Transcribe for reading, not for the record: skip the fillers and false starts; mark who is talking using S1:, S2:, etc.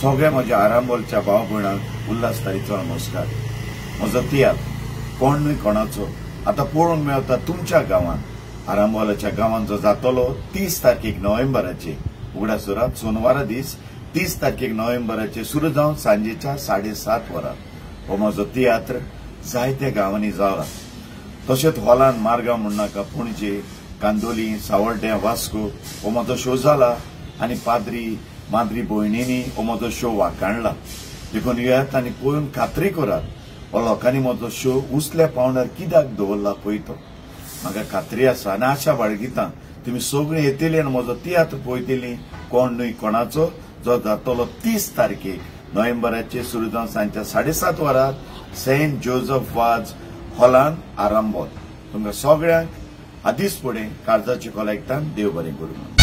S1: सगळ्या म्हज्या आरांबोलच्या भाव भयणांक उल्हास तारीचो नमस्कार. म्हजो तियात्र कोण न्हय कोणाचो आतां पळोवंक मेळटा तुमच्या गांवांत, आरांबोलाच्या गांवांत, जो जातलो 30 तारखेक नोव्हेंबराचे. उगडास दवरात, सोनवारा दीस 30 तारखेक नोव्हेंबराचे सुरू जावन सांजेच्या 7:30 वरां हो म्हजो तियात्र जायत्या गांवांनी जाला. तशेंच हॉलान मार्गांव म्हणनाका, पणजे, कांदोली, सावर्ड्या, वास्को हो म्हजो शो जाला आनी पाद्री माद्री भयणींनी हो म्हजो शो वाखाणला. देखून येयात आनी पळोवन खात्री करात हो लोकांनी म्हजो शो उसल्या पावंड्यार कित्याक दवरला पळय तो. म्हाका खात्री आसा आनी आशा बाळगिता तुमी सगळीं येतली आनी म्हजो तियात्र पळयतली कोण न्हय कोणाचो, जो जातलो 30 तारखेक नोव्हेंबराचे सुरू जावन सांजच्या 7:30 वरां सेंट जोजफ वाज हॉलान आरांबोल. तुमकां सगळ्यांक आदींच फुडें काळजाची खोलायकतान देव बरें करूं.